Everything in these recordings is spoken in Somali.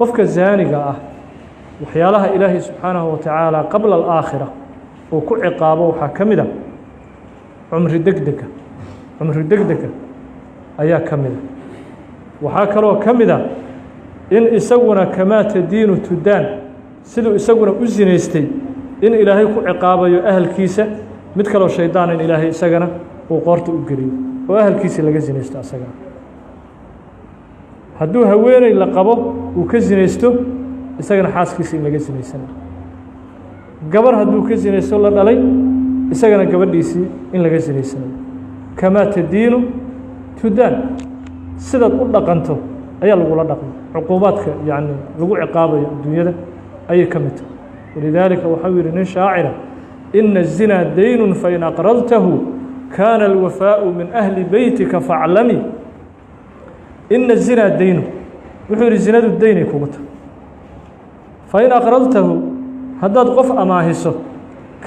Qofka zaaniga ah, waxyaalaha Ilaahay subxaanahu wa tacaala qabla alaakhira uu ku ciqaabo waxaa ka mid a cumri degdega. Cumri degdega ayaa ka mid a. Waxaa kaloo ka mid a in isaguna kamaa tadiinu tudaan, siduu isaguna u sinaystay in Ilaahay ku ciqaabayo ahalkiisa, mid kaloo shaydaan in Ilaahay isagana uu qoorta u geliyo oo ahalkiisii laga sinaysto. Asagana hadduu haweeney la qabo uu ka sinaysto, isagana xaaskiisa in laga sinaysanayo. Gabar hadduu ka sinaysto la dhalay, isagana gabadhiisii in laga sinaysanayo. Kamaa tadiinu tudaan, sidaad u dhaqanto ayaa lagula dhaqma. Cuquubaadka yacni lagu ciqaabayo adduunyada ayay ka mid tahay. Walidaalika waxau yihi nin shaacira: "Ina الzinaa daynun fain aqradtahu kaana alwafaau min ahli beytika faclami." Ina الzinaa daynu, wuxuu yihi, zinadu daynay kugu tahay. Fain aqradtahu, haddaad qof amaahiso,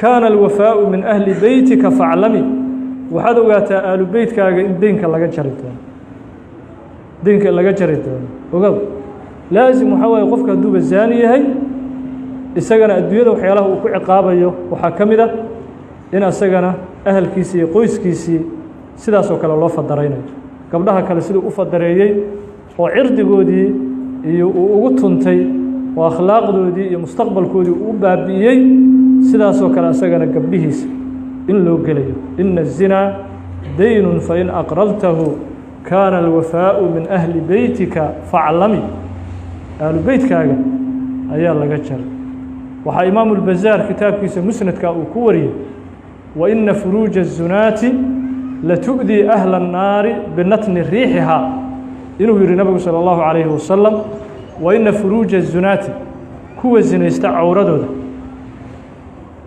kaana alwafaau min ahli beytika faclami, waxaad ogaataa aalu beytkaaga in deynka laga jari doono, deynka in laga jari doono ogow. Laasim waxaa waaye, qofka hadduuba zaani yahay, isagana adduunyada waxyaalaha uu ku ciqaabayo waxaa ka mid a in asagana ahalkiisii iyo qoyskiisii sidaasoo kale loo fadaraynayo. Gabdhaha kale siduu u fadareeyey oo cirdigoodii iyo uu ugu tuntay oo akhlaaqdoodii iyo mustaqbalkoodii uu u baabi'iyey, sidaasoo kale asagana gabdhihiisa in loo gelayo. Ina الzinaa daynun fain aqradtahu kaana alwafaau min ahli beytika faclami, ahlu beytkaaga ayaa laga jaray. Waxaa Imaamu اlbazaar kitaabkiisa musnadka uu ku wariyey: "Wa ina furuuja الzunaati latu'dii ahla الnaari binatni riixihaa", inuu yihi nabigu salى اllahu عalayhi wasalam: "Wa ina furuuja الzunaati", kuwa zinaysta cawradooda,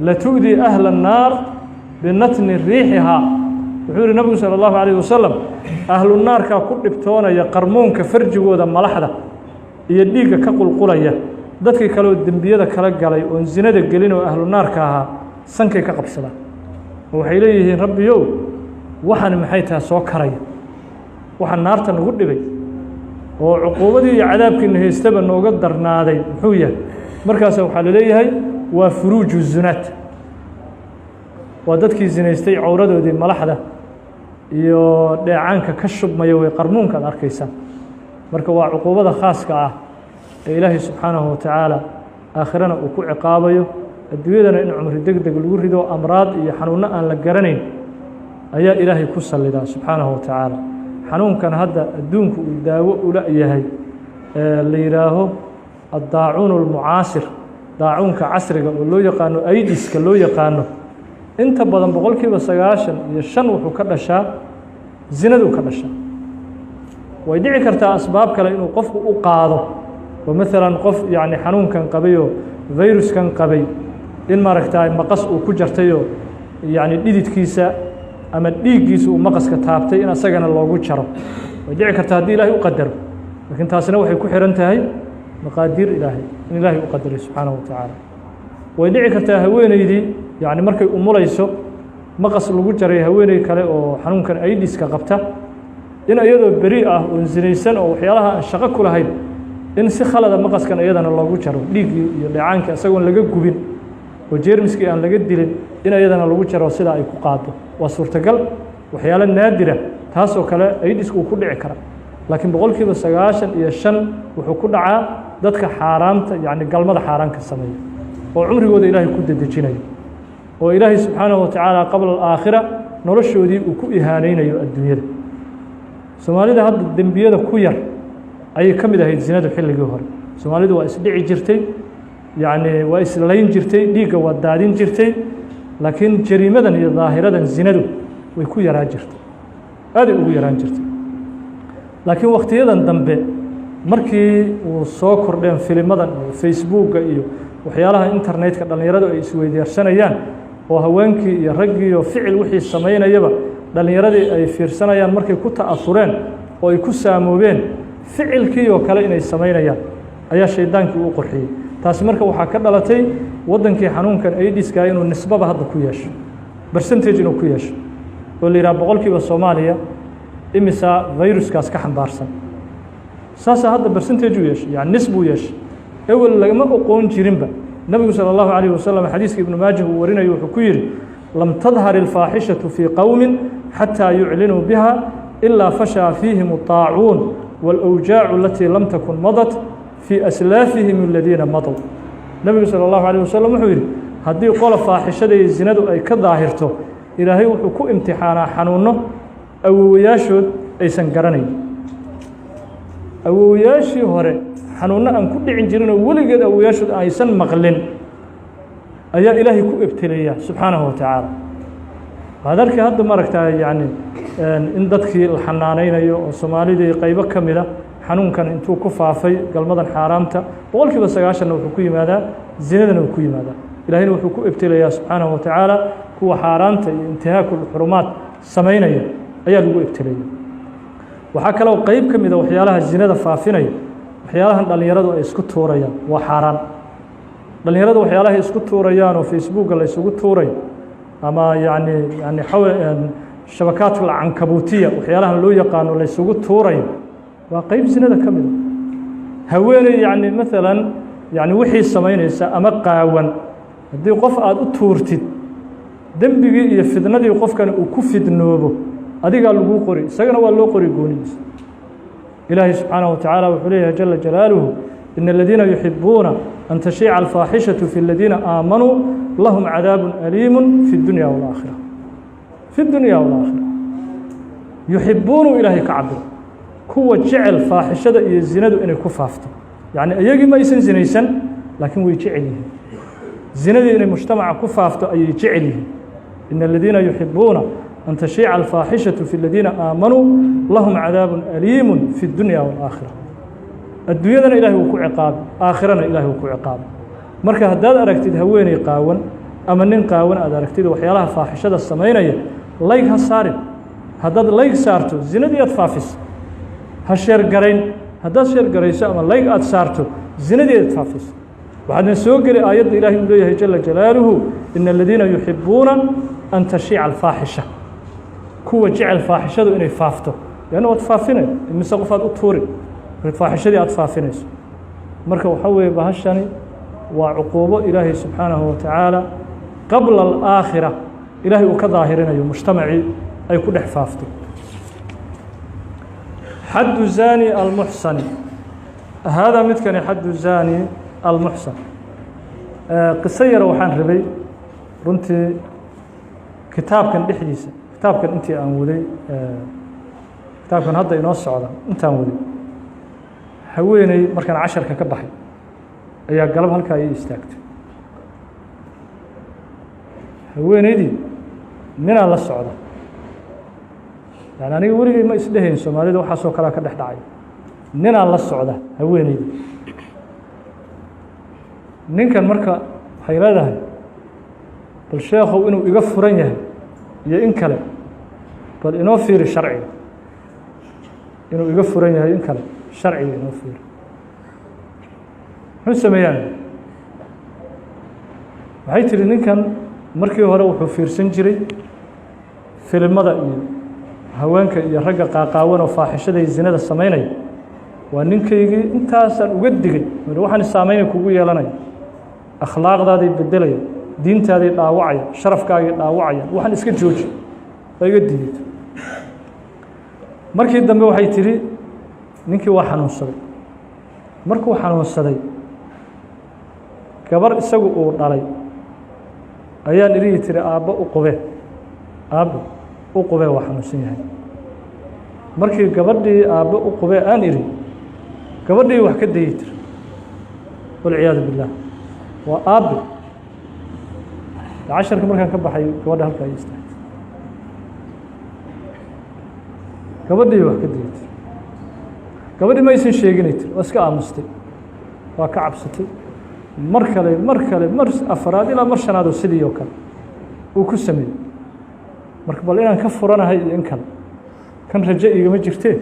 "latu'dii ahla الnaar binatni riixihaa", wuxuu yihi nabigu salى اllahu عalayه wasalam, ahlu naarkaa ku dhibtoonaya qarmuunka farjigooda, malaxda iyo dhiigga ka qulqulaya. Dadkii kale oo dembiyada kala galay oon zinada gelin oo ahlu naarka ahaa sankay ka qabsadaan oo waxay leeyihiin: "Rabbiyow, waxani maxay tahay soo karaya? Waxa naarta nagu dhibay oo cuquubadii iyo cadaabkiina haystaba nooga darnaaday muxuu yahay?" Markaasa waxaa laleeyahay: "Waa furuuju zunaat, waa dadkii zinaystay cawradoodii, malaxda iyo dheecaanka ka shubmaya way qarmuunka ad arkaysaan." Marka waa cuquubada khaaska ah ee Ilaahay subxaanahu watacaala aakhirana uu ku ciqaabayo, adduunyadana in cumri deg deg lagu rido, amraad iyo xanuunno aan la garanayn ayaa Ilaahay ku sallidaa subxaanahu wa tacaala. Xanuunkan hadda adduunku uu daawo ula yahay ee la yidhaaho addaacuun almucaasir, daacuunka casriga oo loo yaqaano aidiska loo yaqaano, inta badan 95% wuxuu ka dhashaa zinaduu ka dhashaa. Way dhici kartaa asbaab kale inuu qofku u qaado, oo maalan qof yacni xanuunkan qabay oo fayruskan qabay in maaragtay maqas uu ku jartayoo yacni dhididkiisa ama dhiiggiisa uu maqaska taabtay in asagana loogu jaro, way dhici kartaa haddii Ilaahay u qadaro. Laakiin taasina waxay ku xihan tahay maqaadiir Ilaahay, in Ilaahay u qadaray subxaanahu wa tacaala. Way dhici kartaa haweeneydii yacni markay umulayso maqas lagu jaray haweeney kale oo xanuunkan aidiska qabta, in iyadoo beri ah oon zinaysan oo waxyaalaha aan shaqo ku lahayn in si khalada maqaskan iyadana loogu jaro, dhiiggii iyo dheecaankii isagoon laga gubin oo jeermiskii aan laga dilin in iyadana lagu jaro, sidaa ay ku qaado waa suurtagal. Waxyaalo naadira taasoo kale aidisku uu ku dhici kara, laakiin 95% wuxuu ku dhacaa dadka xaaraamta, yacni galmada xaaraanka sameeya oo cumrigooda Ilaahay ku dedejinayo oo Ilaahay subxaanahu wa tacaala qabla alaakhira noloshoodii uu ku ihaaneynayo adduunyada. Soomaalida hadda dembiyada ku yar ayay ka mid ahayd zinadu. Xilligii hore Soomaalidu waa isdhici jirtay, yacni waa islayn jirtay, dhiigga waa daadin jirtay, laakiin jariimadan iyo daahiradan zinadu way ku yaraan jirtay, aaday ugu yaraan jirtay. Laakiin wakhtiyadan dambe markii uu soo kordheen filimadan iyo Facebooka iyo waxyaalaha internetka dhallinyaradu ay isweydaarsanayaan, oo haweenkii iyo raggiiyo ficil wixii samaynayaba dhallinyaradii ay fiirsanayaan, markay ku ta'asureen oo ay ku saamoobeen ficilkii oo kale inay samaynayaan, ayaa shaydaankii u qurxiyey. Taasi marka waxaa ka dhalatay waddankii xanuunkan aidiska inuu nisbaba hadda ku yeesho, percentage inuu ku yeesho, oo la yidhaha 100% Soomaaliya imisaa viruskaas ka xambaarsan. Saasaa hadda percentage u yeeshay, yani nis buu yeeshay. Ewel lagama oqoon jirinba. Nebigu salى اllahu عalيه wasalam xadiiska Ibnu Maajah uu warinayo wuxuu ku yidhi: "Lam tadhar ilfaaxishatu fii qowmi xataa yuclinuu biha ilaa fashaa fiihim الطaacuun wاlأwjaacu alatii lam takun madat fii aslaafihim aladiina madow." Nebigu salى اllahu عalيه wasalam wuxuu yidhi: haddii qola faaxishada iyo zinadu ay ka daahirto, Ilaahay wuxuu ku imtixaanaa xanuunno awowayaashood aysan garanayn, awowayaashii hore xanuunno aan ku dhicin jirinoo weligeed awowayaashood aysan maqlin ayaa Ilaahay ku ebteleeya subxaanahu wa tacaala. Waxaad arkay hadda, maaragtaa, yacni in dadkii la xanaaneynayo oo Soomaalidii qaybo ka mida xanuunkan intuu ku faafay galmadan xaaraamta, 90%-na wuxuu ku yimaadaa zinadana uu ku yimaadaa. Ilahayna wuxuu ku ebtelayaa subxaanahu wa tacaala kuwa xaaraanta iyo intihaakul xurumaad samaynaya ayaa lagu ebtelaya. Waxaa kaloo qeyb ka mida waxyaalaha zinada faafinaya waxyaalahan dhallinyaradu ay isku tuurayaan. Waa xaaraan dhallinyaradu waxyaalahay isku tuurayaan oo Facebooka la isugu tuurayo ama yani shabakaat alcankabuutiya waxyaalahan loo yaqaano la isugu tuurayo, waa qeyb zinada ka mida. Haweeney, yani maalan, yani wixii samaynaysa ama qaawan haddii qof aada u tuurtid, dembigii iyo fidnadii qofkan uu ku fidnoobo adigaa laguu qori, isagana waa loo qori goonidiisa. Ilaahay subxaanaه wa tacaala wuxuu leeyahay jala jalaaluhu: "In aladiina yuxibuuna an tashiica alfaaxishaةu fi اladiina aamanuu lahum cadaabu aliimu fi اdunya wاlaakhira." Fi اdunya wاlaakhira. Yuxibuunu Ilaahay ka cabiro kuwa jecel faaxishada iyo zinadu inay ku faafto. Yacni iyagii ma aysan zinaysan, laakiin way jecel yihiin zinadii inay mujtamaca ku faafto ayay jecel yihiin. "In aladiina yuxibuuna an tashiica alfaaxishaةu fi اladiina aamanuu lahum cadaabu aliimu fi اdunya wاlaakhira." Adduunyadana Ilahay wuu ku ciqaabay, aakhirana Ilahay wuu ku ciqaabay. Marka haddaad aragtid haweeney qaawan ama nin qaawan aad aragtid waxyaalaha faaxishada samaynaya, like ha saarin. Haddaad like saarto, zinadii aad faafisa. Ha share garayn. Haddaad share garayso ama like aad saarto, zinadii aad faafisa. Waxaadna soo geli aayadda Ilahay uu leeyahay jala jalaaluhu: "In aladiina yuxibuuna an tashiica alfaaxisha." Kuwa jecel faaxishadu inay faafto, leanna waad faafinay, imise qof aad u tuuri faaxishadii aad faafinayso. Marka waxaa weeye bahashani waa cuquubo Ilaahay subxaanahu wa tacaala qabla alaakhira Ilaahay uu ka daahirinayo mujtamacii ay ku dhex faaftay. Xaddu zaani almuxsani. Haadaa midkani xaddu zaani almuxsan. Qiso yar waxaan rabay runtii kitaabkan dhexdiisa, kitaabkan intii aan waday, kitaabkan hadda inoo socda intaan waday, haweeney markaan casharka ka baxay ayaa galab halkaa ii istaagtay. Haweeneydii ninaa la socda. Yani aniga weligay ma isdhehayn Soomaalida waxaasoo kalea ka dhex dhacay. Ninaa la socda haweeneydii. Ninkan marka waxay leedahay: "Bal sheekhow, inuu iga furan yahay iyo in kale bal inoo fiiri sharciga. Inuu iga furan yahay in kale sharciga inoo fiiri." Muxuu sameeyaan? Waxay tihi: "Ninkan markii hore wuxuu fiirsan jiray filimada iyo haweenka iyo ragga qaaqaawan oo faaxishada iyo zinada samaynaya. Waa ninkaygii. Intaasaan uga digay, waxaan saameynay kugu yeelanaya, akhlaaqdaaday bedelaya, diintaaday dhaawacaya, sharafkaagay dhaawacaya, waxaan iska jooji. Waa iga diidayto." Markii dambe waxay tidhi ninkii waa xanuunsaday. Markuu xanuunsaday, gabar isagu uu dhalay ayaan idhihi tiri: "Aabbo u qube, aabbo u qube, waa xanuunsan yahay." Markii gabadhii "aabbo u qube" aan idhi, gabadhii wax ka dayey tiri, walciyaadu billaah. Waa aabbe. Casharka markaan ka baxay gabadha halkaa ay istaagtay, gabadhii wax ka dayey tiri. Gabadhii ma aysan sheeginay tiri, waa iska aamustay, waa ka cabsatay. Mar kale, mar kale, mar afaraad ilaa mar shanaad oo sidii oo kale uu ku sameeyey. Marka bal inaan ka furanahay iyo in kale kan rajo igama jirtee,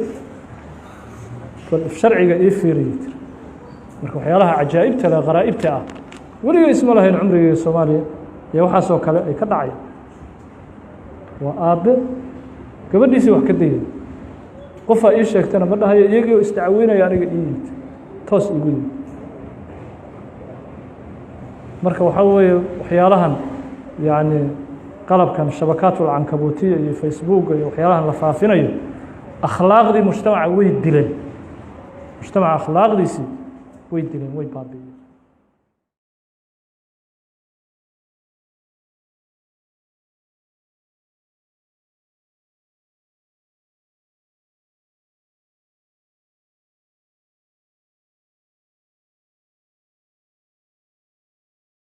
bal sharciga ii fiiriyay tiri. Marka waxyaalaha cajaa'ibta leh, qaraa'ibta ah, weligay isma lahayn cumrigeyga Soomaaliya iyo waxaasoo kale ay ka dhacaya. Waa aabbe gabadhiisii wax ka dayay. Qofaa ii sheegtana ma dhahayo, iyagii oo isdacweynaya aniga ii yimid, toos igu yimid. Marka waxaa weeye waxyaalahan, yacni qalabkan shabakaat alcankabuutiya iyo Facebooka iyo waxyaalahan la faafinayo, akhlaaqdii mujtamaca way dileen, mujtamaca akhlaaqdiisii way dileen, way baabi'iyeen.